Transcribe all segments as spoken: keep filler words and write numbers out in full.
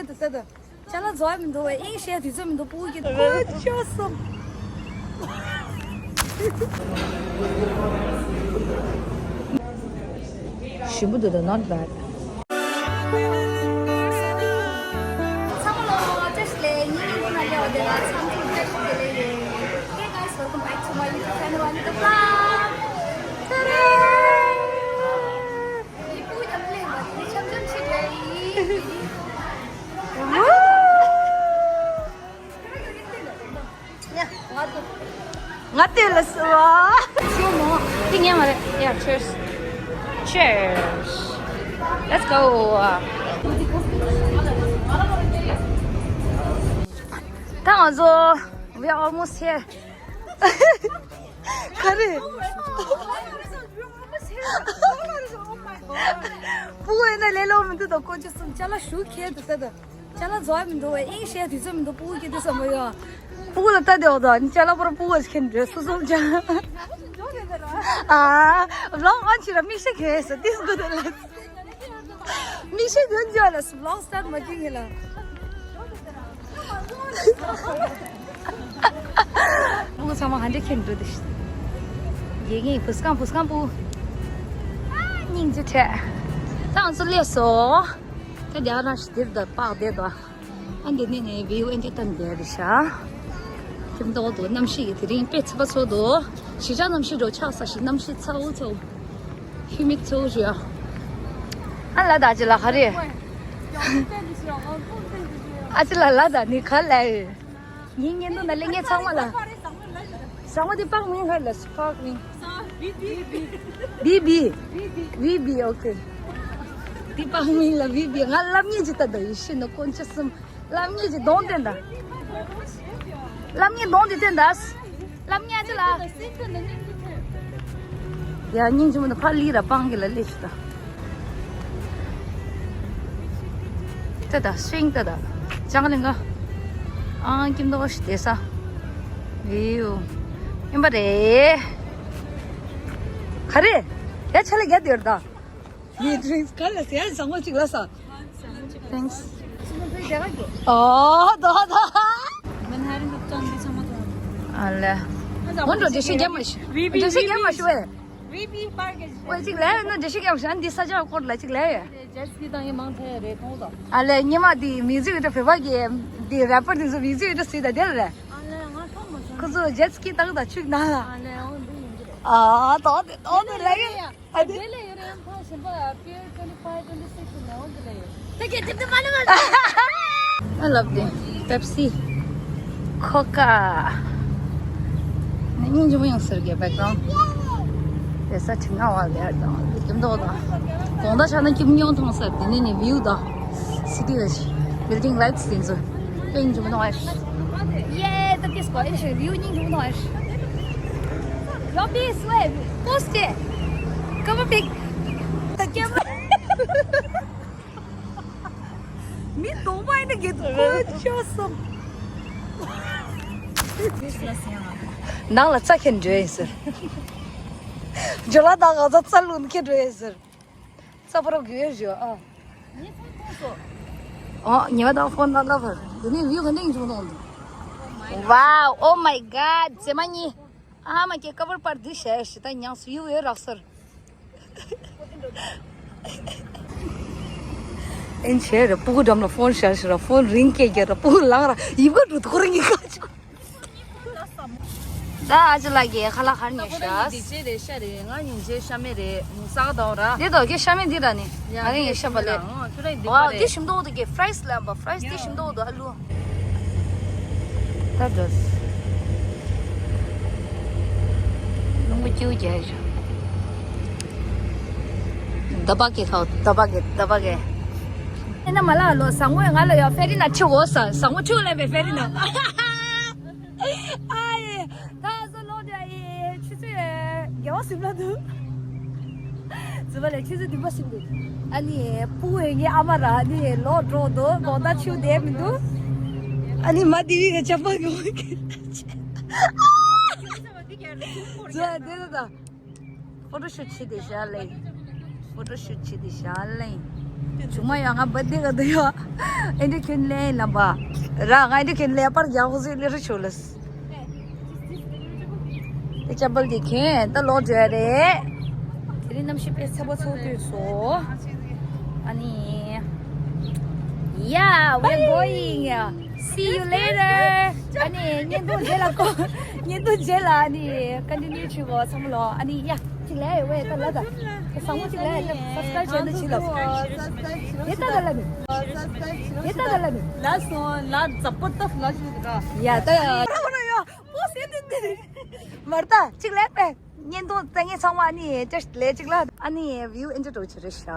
ད་ད་ཅ་ལག་བཟོ་ཡ་མི་འདུག་བས། ཨིན་ཤེས་དུས་ཚོད་མི་འདུག། སྤུ་གུ་གི་ཨོ་ཅོ་སོམ། ཞིམ་པོ་འདུག་ད། Not bad. ཚང་མ་ལ་བཀྲ་ཤིས་བདེ་ལེགས། ཉིན་ཉིན་ཐུང་ན་ལེའོ་དེ་ལ་འཚམས་འདྲི་བཀྲ་ཤིས་བདེ་ལེགས་ཡོད། Hey guys, welcome back to my YouTube channel, Anita Vlog. Ta-da! ང་ལྟོས་ལ་སོ། ཤོ་མོ། དེ་ཉན་མ་རེད། Yeah, cheers. Cheers. Let's go. ད་ང་ཚོ། We are almost here. ག་རེ། སྤུ་གུ་ཡིན་ན་ལས་སླ་པོ་མི་འདུག་ད། དཀོན་མཆོག་གསུམ། ཅ་ལག་ཞུ་ཁྱེར་འདུག་ད་ད། ཅ་ལག་བཟོ་ཡ་མི་འདུག་བས། ཨིན་ཤེས་དུས་ཚོད་མི་འདུག། སྤུ་གུ་སྐྱེ་དུས་ཙམ་པ་ཡོད། སྤུ་གུ་ལ་ལྟ་དེ་འོ་ད། ཅ་ལག་པོ་ར་སྤུ་གུ་ཁྱེར་འདྲ་སོ་སོ་ཅ། ཨ། བློག་ཨོན་བྱེད་ར། མིག་ཤེལ་གྱོན་ཟེར། This good ལ། མིག་ཤེལ་གྱོན་ཅོག་ལ་སུ་བློག་སི་ཊར་ཊི་མ་བྱེད་ངེས་ལ། སྤུ་གུ་ཚང་མ་ཧ་འདྲེ་ཁྱེར་འགྲོ་དེ་ཤི། ཡེ་ངེས་བུ་སྐམ་བུ་སྐམ་པོ། ཨ་སྙིང་རྗེ་ཁྲེ། ད་ང་ཚོ་སླེབས་སོང་། ད་རྒྱ་ནག་ཞིག་འདིར་ད་པག་བསྡད་དོ། ཨ་འདི་ནས་ནས་བིའུ་ཨེ་འདྲ་བསྟན་བསྡད་རེད་ཤག། ཁྱིམ་ཐོག་ཏུ་གནམ་གཤིས་ཀྱི་དེ་རིང་དཔེ་ཚ་པོ་ཚོ་འདུག། གཞིས་ཆགས་གནམ་གཤིས་འགྲོ་ཆགས་ས་ཞིག། གནམ་གཤིས་ཚ་བོ་ཚ་བོ། ཧི་མིད་ཚ་བོ་ཞིག་ཡ། ཨ་ལ་ད་ཅི་ལ་ག་རེ། ཨ་ཅི་ལ་ལ་ད་ནི་ག་ལ་ཡོད། ཉིན་ཉིན་དུ་ན་ལེ་ངས་ཚང་མ་ལ། ཟ་མ་དེ་པག་མིན་ཧར་ལ་སུ་པག་མིན། བི་བི། བི་བི། ཨོ་ཁེ། དེ་པག་མིན་ལ་བི་བི། ང་ལབ་ཉེས་ཅི་ལྟ་ད་ཡིན་ཤི་ན་དཀོན་མཆོག་གསུམ། ལབ་ཉེས་ཅི་གདོང་བསྟན་ད། ལབ་ཉེས་གདོང་དེ་བསྟན་ད། ལབ་ཉེས་ཅི་ལ། ཡ་སྙིང་རྗེ་མོ་ད་ཕ་ལི་ར་པང་གི་ལ་ལེ་ཤི་ད། ཏེ་ད་སུ་ཝིང་ཏེ་ད། ཅང་ལེ་ང་། ཨང་ཀིམ་དོ་ཤི་དེ་ས། ཝིའུ། ཨིན་པ་རེ། ག་རེ། ཡ་ཆ་ལེ་རྒྱ་དེར་ད། ཡི་ཌི་རིང་ག་ལ་སེ་ཡ་ཟང་མོ་ཅིག་ལ་ས། Thanks. ཨོ་དོ་དོ། ཨ་ལེ། ཝོན་ཏོ་འདྲེ་ཤི་རྒྱ་མ་ཤི། འདྲེ་ཤི་རྒྱ་མ་ཤི་བས། ཝི་བི་པར་གི་ཝེ་ཅིག་ལས་ནོ་འདྲེ་ཤི་རྒྱ་མ་ཤི། ཨ་འདི་ས་ཆ་སྐོར་ལ་ཅིག་ལས་ཡ། ཇེ་ཊི་སི་ཀི་བཏང་ཡི་མང་ཐལ་རེད་མཐོང་དང་། ཨ་ལས་ཉི་མ་འདི་མིའུ་ཟིག་ཡོད་བོད་པ་གི་འདི་རེ་པར་འདི་ཚོ་མིའུ་ཟིག་ཡོད་སུས་ད་དེ་ལ་རེད། ཨ་ལས་ང་མཐོང་མ་སོང་། ཁོ་ཚོ་ཇེ་ཊི་སི་ཀི་བཏང་དང་ཆུ་ནང་ལ། ཨ་ལས་འོ་འདི་ཡིན་གྱི་རེད། ཨ་དོ་དེ་དོ་དེ་ལས་ཡོད། ཨ་དེ་ལས་ཡོད་རེད། ཕ་གཞན་པ་པི་ཡར་ཊུ་ཝེན་ཊི་ཕའིབ་ཊུ་ཝེན་ཊི་སིག་ནས་འོ་འདི་ལས་ཡོད། I love this. Pepsi. Coca. ནི་སྙིང་རྗེ་མོ་ཡོང་ཟེར་གི་བེག་གྲོན། དེ་ས་ཁྲི་ང་བ་ལེར་དང་ཀིམ་དོ་དང་། དགོང་དག་ཆགས་ན་ཀིམ་ཉོ་མཐོང་ས་དེ་ནས་ནི་བིའུ་དང་། སི་ཊི་ལ་ཆི། བིལ་ཌིང་ལའིཊ་དེ་ཚོ། དཔེ་སྙིང་རྗེ་མོ་མཐོང་ཨེ། ཡེ་ད་ཀིས་གོ་ཨེ་ཤི་བིའུ་སྙིང་རྗེ་མོ་མཐོང་ཨེ། Your face, wait. Post it. Come on, pic. ད་ཀེམ་ར། མི་གདོང་པ་ཡིན་ན་གི་དཀོན་མཆོག་གསུམ། ནང་ལ་རྩྭ་ཁྱེར་འགྲོ་ཡིན་ཟེར། ཇོ་ལ་དང་ང་ཚོ་རྩྭ་ལུང་ཁྱེར་འགྲོ་ཡིན་ཟེར། རྩྭ་ཕོ་རབ་གི་ཡོད་ཞུ་ཨ། ཨོ་ཉེ་བ་དང་ཕོན་ན་ལབ་པར་འདི་ནས་བིའུ་ག་འདྲ་ཡིན་བྱུང་དང་། Wow, oh my god, ཇེ་མ་ཉི། ཨ་མ་ཀྱེ་ཀ་བར་པར་འདི་ཞེས་ཞེ་ད་ཉང་སུ་ཡུ་ཡོད་རག་སར། ཨེན་ཆེ་རེ་སྤུ་གུ་འགྲམ་ལ་ཕོན་ཤར་ཤར་ར་ཕོན་རིང་སྐད་རྒྱག་ར་སྤུ་གུ་ལངས་ར་ཡིབ་ག་འགྲོ་ཐུག་ར་ངི་ཁ་ཆུ། ད་ཨ་ཅི་ལགས་ཀྱིས་ཁ་ལག་གར་ཉོས་ཤག་ད་ཁོ་རང་གི་འདི་ཅེ་རེད་ཤ་རེད། ང་ཉིན་བྱེད་ཤ་མེད་རེད། མུ་ས་ག་དང་ར། འདི་དོ་གི་ཤ་མེད་འདི་ར་ནི། ང་རང་ཡི་ཤ་བ་ལེ། ཨོ་ཁྱོད་རང་འདི་པ་རེད། འདི་ཞིམ་མདོག་འདི་གི་ཕ་རའི་སི་ལ་བ་ཕ་རའི་སི་འདི་ཞིམ་མདོག་འདི་ཨ་ལུ། ད་འགྲོ། རླུང་བུ་ཅིའུ་རྒྱག་ཤག་ད་པ་གི་ཁའོ་ད་པ་གི་ད་པ་གི། ཨེ་ན་མ་ལ་ལོ་ཟང་མོ་ང་ལ་ཡ་ཕེ་རི་ན་ཁྲི་འོ་ས་ཟང་མོ་ཁྲི་འོ་ལ་བའི་ཕེ་རི་ན། ཨ་ཡེ། ད་སོ་ལོ་འདྲ་ཡེ་ཆུ་ཚོད་རྒྱལ་བ་སིམ་ལ་འདུག་ཛུ་བ་ལས་ཆུ་ཚོད་བདུན་པ་སིམ་འདུག་ཨ་ནི་བུ་ཡེ་ངའི་ཨ་མ་ར་ཨ་ནི་ལོ་འགྲོ་འདུག་དགོང་དག་ཆུ་བསྡད་མི་འདུག་ཨ་ནི་མ་དེ་བི་ག་ཆ་པ་གི་འོ་གི་ཛུ་བ་དེ་ད་ད། ཕོ་ཊོ་ཤུ་ཊི་བྱེད་དེ་བཞག་ལེ། ཕོ་ཊོ་ཤུ་ཊི་བྱེད་དེ་བཞག་ལེ། ཆུང་མ་ཡང་ང་བར་ཐི་ཌེ་ག་དུ་ཡོད། ཨེ་འདྲ་ཁྱོད་ལེན་ལམ་པ། ར་ང་ཨེ་འདྲ་ཁྱོད་ལེན་པར་རྒྱག་ཧོ་ཟི་ལེ་རུ་ཆོ་ལས། དེ་ཅམ་པལ་དེ་ཁྱོད་ད་ལོག་འགྲོ་ཡ་རེད། དེ་རིང་གནམ་གཤིས་དཔེ་ཚ་པོ་ཚོགས་དུས་སོ། ཨ་ནི། Yeah, we're going. See you later. ཨ་ནི་བརྙན་ཐུང་རྗེས་ལ་ཀོ། བརྙན་ཐུང་རྗེས་ལ་ཨ་ནི་ཀོན་ཊི་ནིའུ་བྱེད་དགོས་ཚང་མ་ལོ། ཨ་ནི་ཡ། གཅིག་ལས་ཡོད་ད་ལ་ད། བཟང་མོ་གཅིག་ལས་ཡོད། སབ་སི་ཀ་རབ་བྱས་ན་ཆི་ལབ། དེ་ལྟ་ད་ལ་ནི། དེ་ལྟ་ད་ལ་ནི། ལ་སོང་ལ་ཛ་པོ་ཏ་ལ་ཞུ་ད། ཡ་ད་ཡ། པོ་སེ་དེ་དེ། མར་ད་གཅིག་ལས་པས། བརྙན་ཐུང་ལྟ་མཁན་ཚང་མ་ཨ་ནི་ཊེ་སི་ཊི་ལས་གཅིག་ལ་ཨ་ནི་བིའུ་ཨེན་ཇོ་འགྲོ་ཆེ་རེད་ཤག་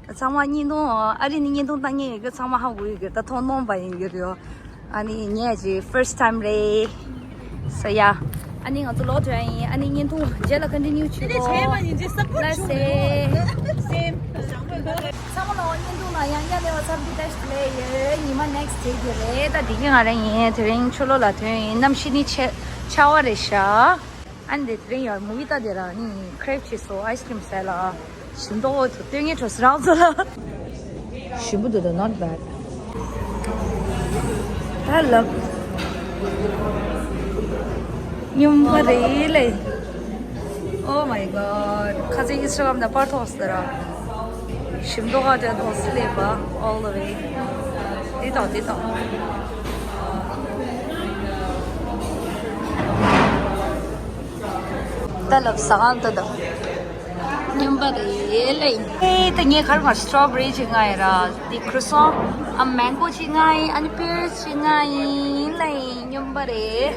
ཚང་མ་བརྙན་ཐུང་ཨ་རི་ནས་བརྙན་ཐུང་ལྟ་མཁན་ཡོད་གི། ཚང་མ་ཧ་གོ་ཡོད་གི། ད་མཐོང་སྣང་པ་ཡིན་གྱི་རེད། ཨ་ནི་ངས་ཀྱི་ཕར་སི་ཊི་ཊའིམ་རེད། སོ་ཡ། ཨ་ནི་ང་ཚོ་ལོག་འགྲོ་ཡ་ཡིན། ཨ་ནི་བརྙན་ཐུང་རྗེས་ལ་ཀོན་ཊི་ནིའུ་བྱེད་དེ་རོགས། བྱས་པ་ཡིན་ཅེ་སབ་པོར་ཊི་ལ་ཆུང་སེ། ནོ། སེམ། ཚང་མ་ལོ་བརྙན་ཐུང་ལ་ཡང་བསྐྱར་སླེབས་པ་ཚར་འདི་ལྟ་ཞིག་ལས་ཡོད། ཉི་མ་ནེག་སི་ཊི་ཌེ་གི་རེད། ད་འདི་གི་ང་རང་ཡིན། དེ་རིང་ཕྱི་ལོགས་ལ་ཐོན་ཡིན། གནམ་གཤིས་ནི་ཆེ་ཆར་པ་རེད་ཤག་ཨ་ནི་དེ་རིང་ཡང་མུ་བི་ལྟ་དེ་རང་ནི་ཁི་རེབ་ཅིག་སོ་ཨའི་སི་ཀི་རིམ་ཟས་ལ། ཞིམ་མདོག་ཐུག་སྟོན་ངེས་འཕྲོ་སི་རང་ཚོ་ལ། ཞིམ་པོ་འདུག་ད། Not bad. ད་ལབ། སྙོམས་པ་རེད་ལེ། Oh my god. ཁ་ཚིག་ཨིན་སི་ཊ་གྷ་རམ་ནས་པར་ཐོགས་ཟེར་ར། ཞིམ་མདོག་ག་དྲན་ཐོགས་སི་ལེ་པ། All the way. དེ་དང་དེ་དང་། ད་ལབ་ཟ་ཁང་ད་ད། སྙོམས་པ་རེད་ལེ། ཨེ་ད་ངས་ག་རེ་མ་སི་ཊོ་བེ་རི་ཅིག་མངགས་ཡིན་ར། འདི་ཁུ་རུ་སོང་། ཨ་མེང་གོ་ཅིག་མངགས་ཡིན། ཨ་ནི་པི་ཡར་སི་ཅིག་མངགས་ཡིན་ལེ། སྙོམས་པ་རེད།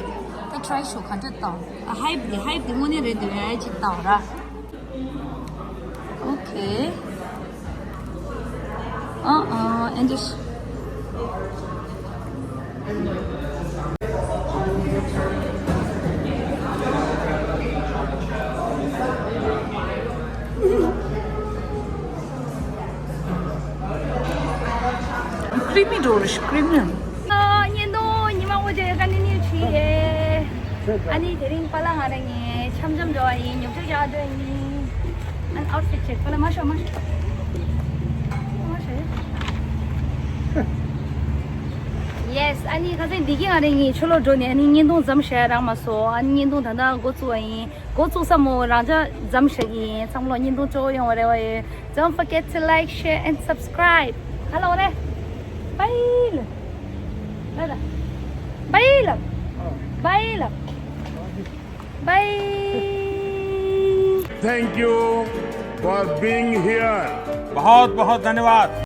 ད་ཊི་རའི་ཞུ་ག་འདྲ་བཏང་། ཨ་ཧའིབ་འདི་ཧའིབ་འདི་དངོས་གནས་རེད་འདུག་ཨེ་ཅིག་བཏང་ར། Okay. Uh-uh, and just creamy འགྲོ་རེད། Creamy. བརྙན་ཐུང་ཉི་མ་དངོས་ཀྱི་ཀོན་ཊི་ནིའུ་བྱེད། ཨ་ནི་དེ་རིང་པཱ་ལགས་ང་རང་གཉིས་འཆམ་འཆམ་འགྲོ་བ་ཡིན། ཉོ་ཆ་རྒྱག་འགྲོ་ཡིན། ཨ་ནི་ཨའུཊ་ཕིཊ་ཅེག་པཱ་ལགས་མ་ཤོག་མ་ཤོག་མ་ཤོག་ཡ། Yes. ཨ་ནི་ཁ་སང་འདི་གི་ང་རང་གཉིས་ཕྱི་ལོགས་འགྲོ་ནས་ཨ་ནི་བརྙན་ཐུང་མཚམས་བཞག་རག་མ་སོང་། ཨ་ནི་བརྙན་ཐུང་ད་ལྟ་འགོ་བཙུགས་པ་ཡིན། འགོ་བཙུགས་ས་མོ་རང་ཅག་མཚམས་བཞག་གི་ཡིན། ཚང་མ་ལོ་བརྙན་ཐུང་སྤྲོ་པོ་ཡོང་བ་རེ་བ་ཡོད། Don't forget to like, share and subscribe. Hello, re. Bye. Bye. Bye. Bye. Thank you for being here. बहुत बहुत धन्यवाद।